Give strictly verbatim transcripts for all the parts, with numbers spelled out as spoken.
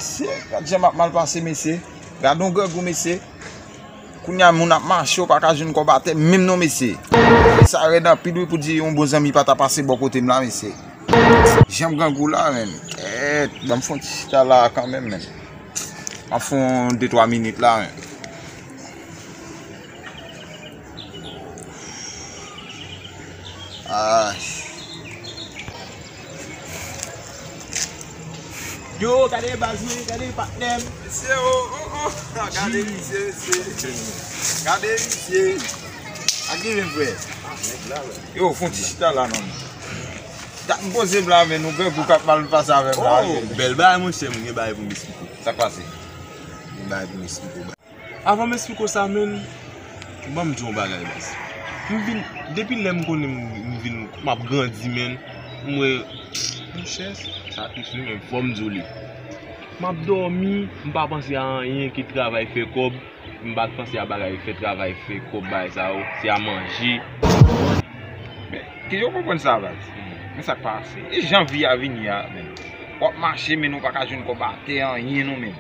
Mesye, gad jan m ap mal pase, mesye. Gad yon grangou, mesye. Kounye a, moun ap mache, w pa ka jwenn kòb atè menm non, mesye. Sa rèd anpil, wi, pou di yon bon zanmi pa ta pase bò kote m la, mesye. Jan m grangou la, menn. Kèt, ban m fè yon ti chita la kanmenm, menn. M ap fè yon de twa minit la, menn. Ay. Yo, gade baz mwen, gade patnè m. Mesye, oh, oh, oh. Gade misye, mesye. Gade misye. Ak gen men frè. Yo, fè yon ti chita la, non. Dat m poze m la, men nou gen gou k ap mal pase avè m la. Oh, bèl bagay, monchè, m gen bagay pou m esplike w. Sa k pase? Gen bagay pou m esplike w. Avan m esplike w sa, menn, ban m di w yon bagay, baz. M vin, depi lè m konnen m, m vin, m ap grandi, menn, m wè, monchè, sa tris wi, men fò m di w li. M ap dòmi, m pa panse a anyen ke travay fè kòb, m pa panse a bagay fè travay fè kòb, bagay sa yo, se a manje. Men, kijan w konprann sa, baz? Men sa k pase. E jan vi a vini a, menn. W ap mache, men w pa ka jwenn kòb atè, anyen non, menn.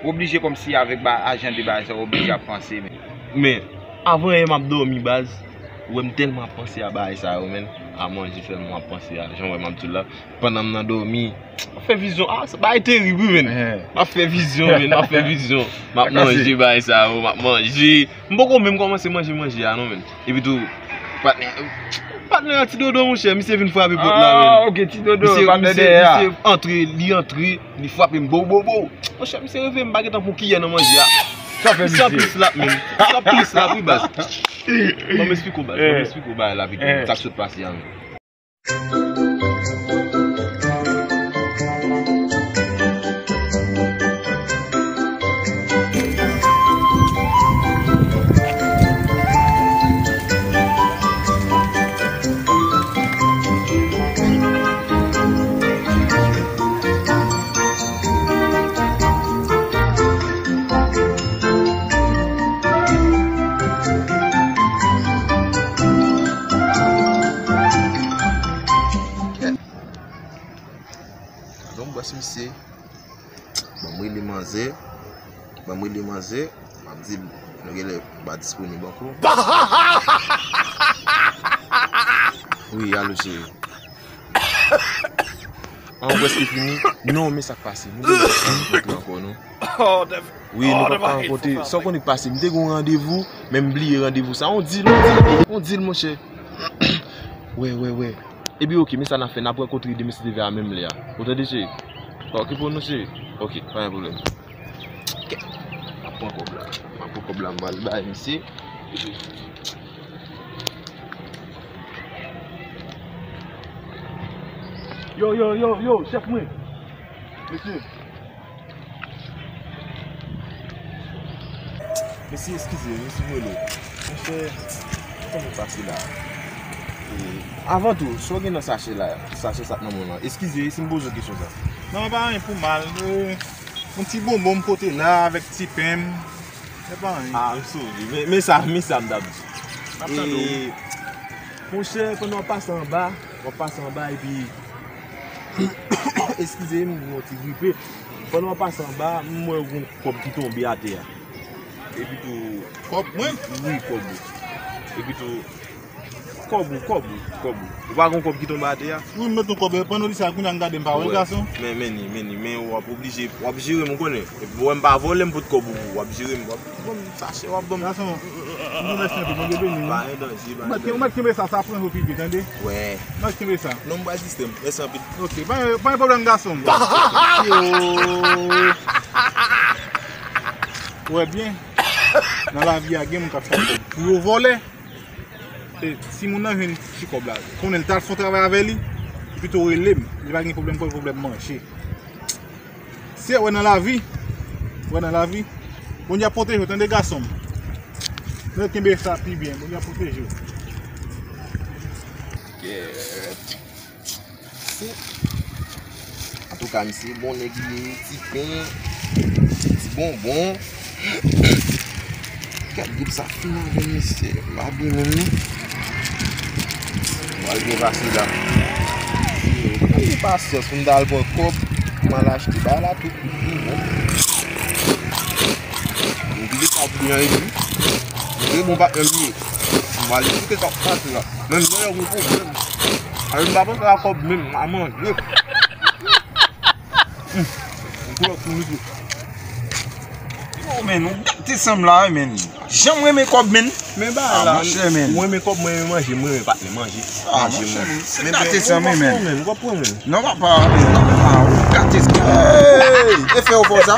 W oblije kòmsi avèk ba, ajan de bagay sa, w oblije ap panse, menn. Men, avan yè m ap dòmi, baz. Ou wè m tèlman ap panse a bagay sa yo, menn. A manje sèlman m ap panse a, jan w wè m ap di w la. Pandan m nan dòmi, m ap fè vizyon. Ah, sa bagay terib, wi, menn. M ap fè vizyon, menn. M ap fè vizyon. M ap manje bagay sa yo, m ap manje. M poko menm kòmanse manje manje a, non, menn. Epi tou, patnè, patnè a ti dodo, monchè, misye vin frape pòt la, menn. Ah, ok, ti dodo, patnè dèyè a. Misye antre, li antre, li frape m, bow, bow, bow. Monchè, misye reve m pa gentan pran kiyè nan manje a. Sa fè misye. Misye ap plis lap, menn. Misye ap plis lap, wi, baz. Ban m esplike w, baz. Ban m esplike w bagay la, pito. Sa k sot pase a, menn. Donk, bòs misye, ban m rele manzè, ban m rele manzè, m ap di l, nou genlè pa disponib ankò. Wi, alo, cheri. An, ou prèske fini? Non, men sa k pase. Nou genlè pa ka rankontre ankò, non. Wi, nou pa ka rankontre. Sa w konnen k pase? M te gen yon randevou, men m bliye randevou sa. On dil, on dil, on dil, monchè. Wè, wè, wè. Epi, ok, men sa n ap fè, n ap rankontre demen si Dye vle a menm lè a. Ou tande, cheri? Pa okipe w non, cheri. Ok, pa gen pwoblèm. Ok. M ap pran kòb la. M ap pran kòb la, m pral bay misye. Yo, yo, yo, yo, chèf mwen. Mesye. Mesye, eskize, mesye Melo. Monchè, kòman w pase la? E, avan tou, sa w gen nan sachè la, sachè sa k nan men w lan? Eskize, si m poze w kesyon sa. Non, pa anyen pou mal. E, yon ti bonbon m pote la avèk ti pen m. Se pa anyen. Ah, I'm sorry. Men, men sa, men sa m t ap di. M ap tande w. E, monchè, pandan w ap pase anba, w ap pase anba epi, eskize m, m yon ti gripe. Pandan w ap pase anba, m wè yon kòb ki tonbe atè a. Epi tou, kòb mwen? Wi, kòb ou. Epi tou, kòb ou, kòb ou, kòb ou. Ou pa gon kòb ki tonbe atè a? Wi, m met yon kòb. Pandan w di sa, kounye a m gade, m pa wè l, gason. Men, men ni, men ni, men w ap oblije, w ap jere m, ou konnen. Epi, bon, m pa vòlè, m pot kòb ou, w ap jere m, w ap ban m sachè, w ap ban m. Gason, m remèsye anpil, Bondye beni w. Pa gen danje, pa gen danje. Ou mèt kenbe sa, sa pran jou pi byen, tande? Wè. Mèt kenbe sa. Non, m pral distè m. Mèsi anpil. Ok, pa, pa gen pwoblèm, gason m. Yo. Ou wè byen, nan lavi a, gen moun k ap fè kòb pou yo vòlè. E, si moun nan jwenn ti kòb la, konnen l t al fè yon travay avè li, li pito rele m. Li pa gen pwoblèm kòb, pwoblèm manje. Se wè nan lavi, wè nan lavi. Bondye ap pwoteje w, tande, gason m. Nou kenbe sa pi byen, Bondye ap pwoteje w. Kèt. Antouka, misye bon nèg li ye, ti pen, ti bonbon. Gad gripe sa fin avè m, mesye. M pa byen menm non. Pral byen pase la. Mwen gen pasyans pou m ta al pran kòb. M al achte bagay la tout, tout, tout bon. M vide kòb mwen epi. Mwen bon patnè m ye. M pral esplike sa k pase la. Menm lè yon pwoblèm. Alò m pa panse a kòb menm, m a manje. Hum. M tou lòt pou midi. Yo, men, ou gate san m la, wi, men. Jan m renmen kòb, men. Men ba la, mwen renmen kòb, mwen renmen manje, mwen renmen patnè manje. Ah, manje, mwen. Se gate san m, men. Mwen konprann, men. Non, papa, men. Ah, ou gate san m. Hey, e fè ou fò sa.